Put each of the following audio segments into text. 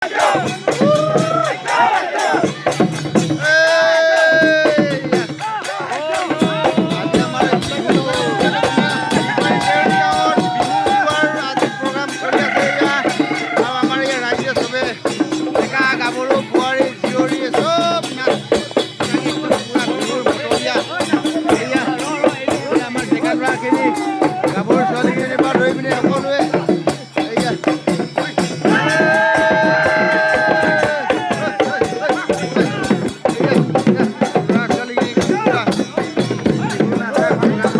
আজি আমাৰ বিহু গাঁৱত বিহু উৰুৱাৰ আজি প্ৰগ্ৰাম চলি আছে এয়া। আৰু আমাৰ ইয়াৰ ৰাইজে চবে, ডেকা গাভৰু, বোৱাৰী, জীয়ৰী চব নাচ একদম পুৰা বিহুৰ মতলীয়া। এয়া এয়া আমাৰ ডেকা ল'ৰাখিনি, গাভৰু ছোৱালীখিনিৰ পৰা ধৰি পিনি সকলোৱে এয়া। ল'ৰা ছোৱালীখিনি পুৰা বিহু নাচা প্ৰগ্ৰাম।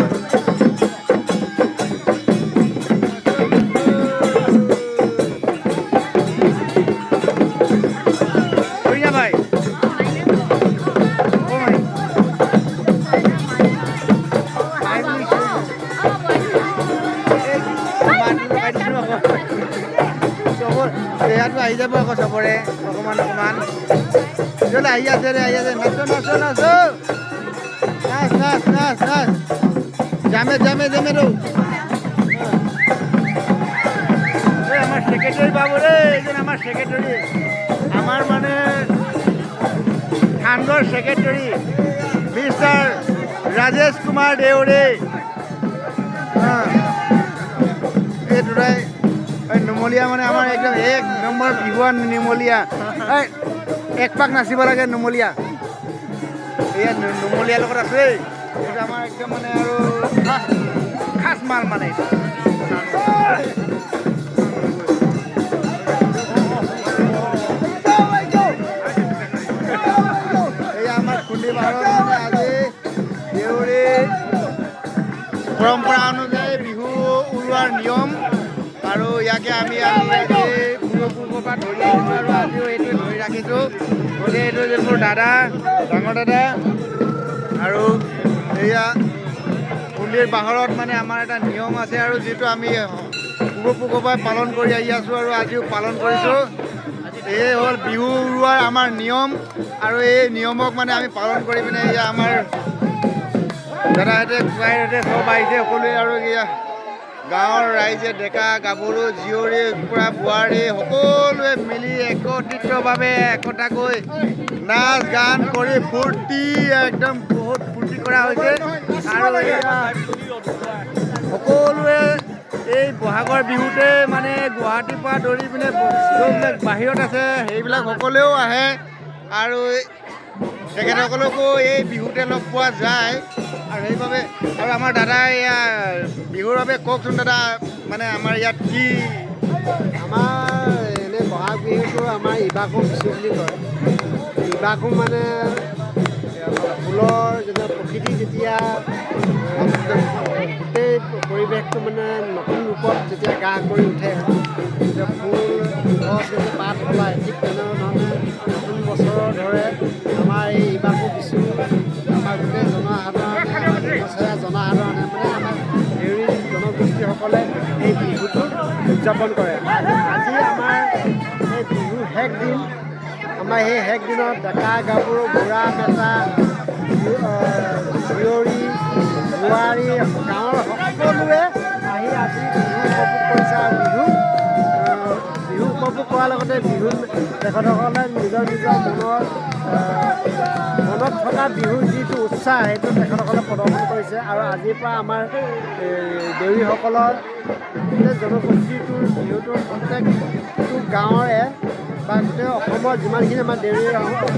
ধুনীয়া ভাই। অ' মাই ভাই বুলি এই মাতটো লগাই দিছোঁ আকৌ। চবৰ চেহেৰাটো আহি যাব আকৌ, চবৰে অকণমান অকণমান। তেতিয়াহ'লে আহি আছে ৰে, আহি আছে। নাচো নাচো নাচো, নাচ নাচ নাচ নাচ, জামে জামে জামে ৰো। এই আমাৰ ছেক্ৰেটাৰী বাবু দেই, এইজন আমাৰ ছেক্ৰেটাৰী, আমাৰ মানে থান্দৰ ছেক্ৰেটাৰী মিষ্টাৰ ৰাজেশ কুমাৰ দেউৰী। এই দুটাই এই নুমলীয়া, মানে আমাৰ একদম এক নম্বৰ বিহুৱান নুমলীয়া। এই এক পাক নাচিব লাগে নুমলীয়া। এয়া নুমলীয়াৰ লগত আছো। এই এইটো আমাৰ একদম মানে আৰু খাচ খাচ মাল মানে এইটো। এয়া আমাৰ খুন্দি পাহাৰত মানে আজি দেউৰী পৰম্পৰা অনুযায়ী বিহু উৰুৱাৰ নিয়ম আৰু ইয়াকে আমি আমি আজি পূৰ্বপুৰুষৰ পৰা ধৰি আহিছোঁ আৰু আজিও এইটোৱে ধৰি ৰাখিছোঁ। গতিকে এইটো যে মোৰ দাদা, ডাঙৰ দাদা। আৰু এয়া খুন্দিৰ বাহৰত মানে আমাৰ এটা নিয়ম আছে আৰু যিটো আমি পূৰ্বপুৰুষৰ পৰাই পালন কৰি আহি আছোঁ আৰু আজিও পালন কৰিছোঁ। এই হ'ল বিহু উৰুৱাৰ আমাৰ নিয়ম আৰু এই নিয়মক মানে আমি পালন কৰি পিনে এয়া আমাৰ দাদাহঁতে, খুৱাইহঁতে চব আহিছে সকলোৱে। আৰু এয়া গাঁৱৰ ৰাইজে, ডেকা গাভৰু, জীয়ৰী, পুৰা বোৱাৰী সকলোৱে মিলি একত্ৰিতভাৱে একতাকৈ নাচ গান কৰি ফূৰ্তি, একদম বহুত ফূৰ্তি কৰা হৈছে। আৰু এয়া সকলোৱে এই বহাগৰ বিহুতে মানে গুৱাহাটীৰ পৰা ধৰি পিনে যোনবিলাক বাহিৰত আছে সেইবিলাক সকলোৱেও আহে আৰু তেখেতসকলকো এই বিহুতে লগ পোৱা যায়। আৰু সেইবাবে আৰু আমাৰ দাদা এয়া বিহুৰ বাবে কওকচোন দাদা, মানে আমাৰ ইয়াত কি আমাৰ এনেই বহাগ বিহুটো আমাৰ ইবাকু বিচু বুলি কয়। ইবাকু মানে ফুলৰ যেতিয়া প্ৰকৃতি, যেতিয়া গোটেই পৰিৱেশটো মানে নতুন ৰূপত যেতিয়া গা কৰি উঠে, যেতিয়া ফুল গছ যেতিয়া পাত সলায়, ঠিক তেনেধৰণে নতুন বছৰৰ দৰে আমাৰ এই ইবাকু বিচু আমাৰ গোটেই জনসাধাৰণে, আমাৰ বছৰীয়া জনসাধাৰণে, মানে আমাৰ দেউৰী জনগোষ্ঠীসকলে এই বিহুটো উদযাপন কৰে। আজি আমাৰ এই বিহু শেষ দিন। আমাৰ সেই শেষ দিনত ডেকা গাভৰু, বুঢ়া মেথা, জীয়ৰী বোৱাৰী, গাঁৱৰ সকলোৱে আহি আজি বিহু উপভোগ কৰিছে। আৰু বিহু উপভোগ কৰাৰ লগতে বিহু তেখেতসকলে নিজৰ নিজৰ মনত থকা বিহুৰ যিটো উৎসাহ, সেইটো তেখেতসকলে প্ৰদৰ্শন কৰিছে। আৰু আজিৰ পৰা আমাৰ দেউৰীসকলৰ গোটেই জনগোষ্ঠীটোৰ বিহুটোৰ প্ৰত্যেকটো গাঁৱৰে বা গোটেই অসমৰ যিমানখিনি আমাৰ দেউৰী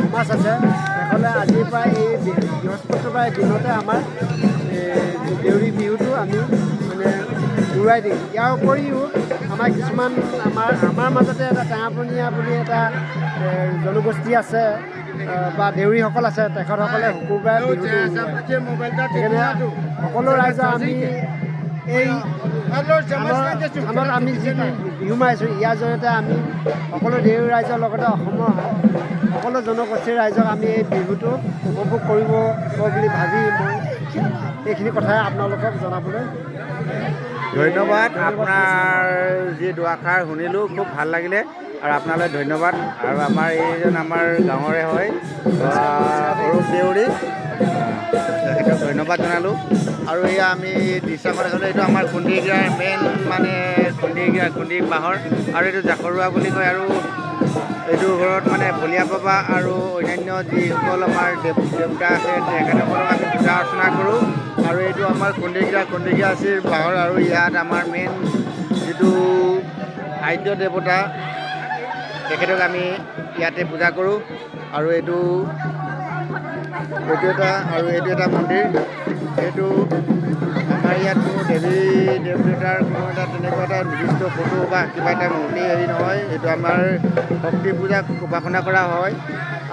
সমাজ আছে, তেখেতসকলে আজিৰ পৰা এই বৃহস্পতিবাৰে দিনতে আমাৰ দেউৰী বিহুটো আমি মানে উৰুৱাই দিম। ইয়াৰ উপৰিও আমাৰ কিছুমান আমাৰ মাজতে এটা টেঙাপনীয়া বুলি এটা জনগোষ্ঠী আছে বা দেউৰীসকল আছে, তেখেতসকলে শুকুৰবাৰে বিহুটো উৰুৱায়। সেইকাৰণে সকলো ৰাইজৰ আমি এই থানত আমি যিটো বিহু মাৰিছোঁ, ইয়াৰ জৰিয়তে আমি সকলো দেউৰী ৰাইজৰ লগতে অসমৰ সকলো জনগোষ্ঠীৰ ৰাইজক আমি এই বিহুটো উপভোগ কৰিব বুলি ভাবি মই এইখিনি কথাই আপোনালোকক জনাবলৈ ধন্যবাদ। আপোনাৰ যি দুআষাৰ শুনিলোঁ, খুব ভাল লাগিলে আৰু আপোনালৈ ধন্যবাদ। আৰু আমাৰ এইজন আমাৰ গাঁৱৰে হয় অৰূপ দেউৰী, তেখেতক ধন্যবাদ জনালোঁ। আৰু এয়া আমি দৃশ্যাংশ দেখালোঁ। এইটো আমাৰ খুন্দিগিৰাৰ মেইন, মানে খুন্দিগিৰা, খুন্দি বাঁহৰ আৰু এইটো জাকৰুৱা বুলি কয়। আৰু এইটো ঘৰত মানে বলিয়া বাবা আৰু অন্যান্য যিসকল আমাৰ দেৱতা আছে, তেখেতসকলক আমি পূজা অৰ্চনা কৰোঁ। আৰু এইটো আমাৰ খন্দেকীয়া আছিল বাঁহৰ। আৰু ইয়াত আমাৰ মেইন যিটো আদ্য দেৱতা, তেখেতক আমি ইয়াতে পূজা কৰোঁ। আৰু এইটো এটা আৰু এইটো এটা মন্দিৰ। এইটো আমাৰ ইয়াত কোনো দেৱী দেৱতাৰ কোনো এটা তেনেকুৱা এটা নিৰ্দিষ্ট ফটো বা কিবা এটা মূৰ্তি হেৰি নহয়। এইটো আমাৰ শক্তি পূজাক উপাসনা কৰা হয়।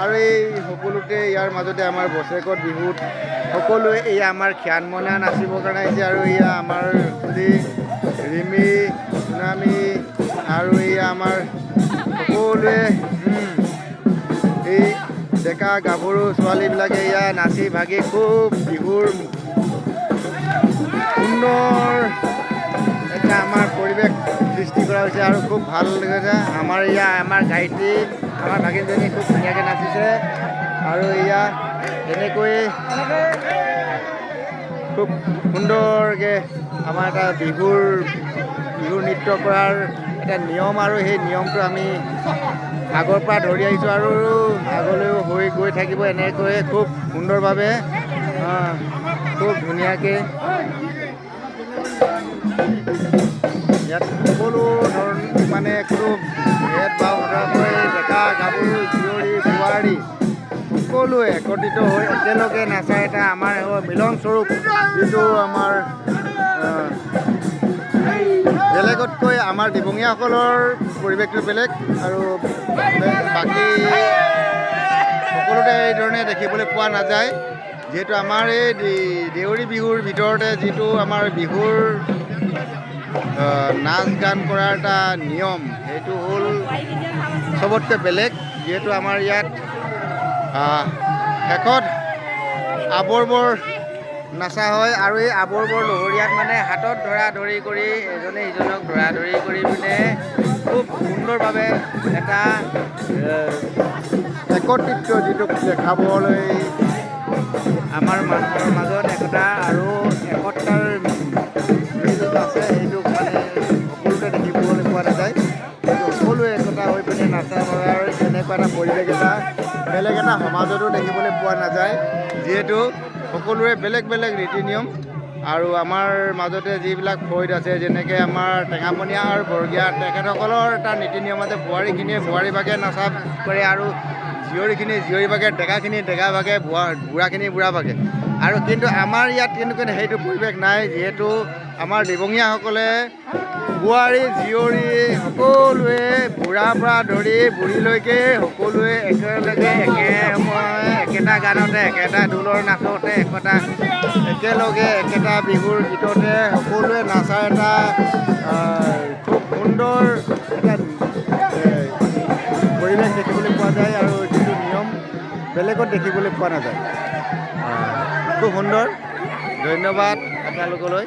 আৰু এই সকলোতে ইয়াৰ মাজতে আমাৰ বছৰেকত বিহুত সকলোৱে এই আমাৰ খিয়ান মইনা নাচিবৰ কাৰণে আহিছে। আৰু এয়া আমাৰ খুলি ৰিমি চুনামী আৰু এয়া আমাৰ সকলোৱে এই ডেকা গাভৰু ছোৱালীবিলাকে এয়া নাচি ভাগি খুব বিহুৰ সুন্দৰ এটা আমাৰ পৰিৱেশ সৃষ্টি কৰা হৈছে আৰু খুব ভাল লাগিছে। আমাৰ এয়া আমাৰ গায়ত্ৰী, আমাৰ ভাগিনজনী খুব ধুনীয়াকৈ নাচিছে। আৰু এয়া এনেকৈয়ে খুব সুন্দৰকৈ আমাৰ এটা বিহু নৃত্য কৰাৰ এটা নিয়ম, আৰু সেই নিয়মটো আমি আগৰ পৰা ধৰি আহিছোঁ আৰু আগলৈও হৈ গৈ থাকিব এনেকৈয়ে খুব সুন্দৰভাৱে, খুব ধুনীয়াকৈ। ইয়াত সকলো ধৰণৰ মানে কোনো ভেদভাৱ নথকাকৈ ডেকা গাভৰু জীয়ৰী বোৱাৰী সকলোৱে একত্ৰিত হৈ একেলগে নাচা এটা আমাৰ মিলন স্বৰূপ, যিটো আমাৰ বেলেগতকৈ আমাৰ দিবঙীয়াসকলৰ পৰিৱেশটো বেলেগ আৰু বাকী সকলোতে এইধৰণে দেখিবলৈ পোৱা নাযায়। যিহেতু আমাৰ এই দেউৰী বিহুৰ ভিতৰতে যিটো আমাৰ বিহুৰ নাচ গান কৰাৰ এটা নিয়ম, সেইটো হ'ল চবতকৈ বেলেগ। যিহেতু আমাৰ ইয়াত শেষত আবৰবৰ নাচা হয় আৰু এই আবৰবৰ লহৰীয়াত মানে হাতত ধৰা ধৰি কৰি এজনে ইজনক ধৰা ধৰি কৰি পিনে খুব সুন্দৰভাৱে এটা একত্ৰিত যিটো দেখাবলৈ আমাৰ মানুহৰ মাজত একতা আৰু একতাৰ মিল আছে, সেইটো মানে সকলোতে দেখিবলৈ পোৱা নাযায়। কিন্তু সকলোৱে একতা হৈ পিনে নাচা কৰাৰ এনেকুৱা এটা পৰিৱেশ এটা বেলেগ এটা সমাজতো দেখিবলৈ পোৱা নাযায়। যিহেতু সকলোৰে বেলেগ বেলেগ নীতি নিয়ম আৰু আমাৰ মাজতে যিবিলাক ফৈদ আছে, যেনেকৈ আমাৰ টেঙাপনীয়া আৰু বৰগীয়া, তেখেতসকলৰ এটা নীতি নিয়ম আছে। বোৱাৰীখিনিয়ে বোৱাৰী ভাগে নাচা কৰে আৰু জীয়ৰীখিনি জীয়ৰী ভাগে, ডেকাখিনি ডেকা ভাগে, বুঢ়াখিনি বুঢ়া ভাগে। আৰু কিন্তু আমাৰ ইয়াত কিন্তু সেইটো পৰিৱেশ নাই। যিহেতু আমাৰ দিবঙীয়াসকলে বোৱাৰী জীয়ৰী সকলোৱে বুঢ়াৰ পৰা ধৰি বুঢ়ীলৈকে সকলোৱে একেলগে একে সময় একেটা গানতে একেটা ঢোলৰ নাচতে একতা একেলগে একেটা বিহুৰ গীততে সকলোৱে নাচাৰ এটা খুব সুন্দৰ এটা পৰিৱেশ দেখিবলৈ পোৱা যায় আৰু যিটো নিয়ম বেলেগত দেখিবলৈ পোৱা নাযায়। খুব সুন্দৰ। ধন্যবাদ আপোনালোকলৈ।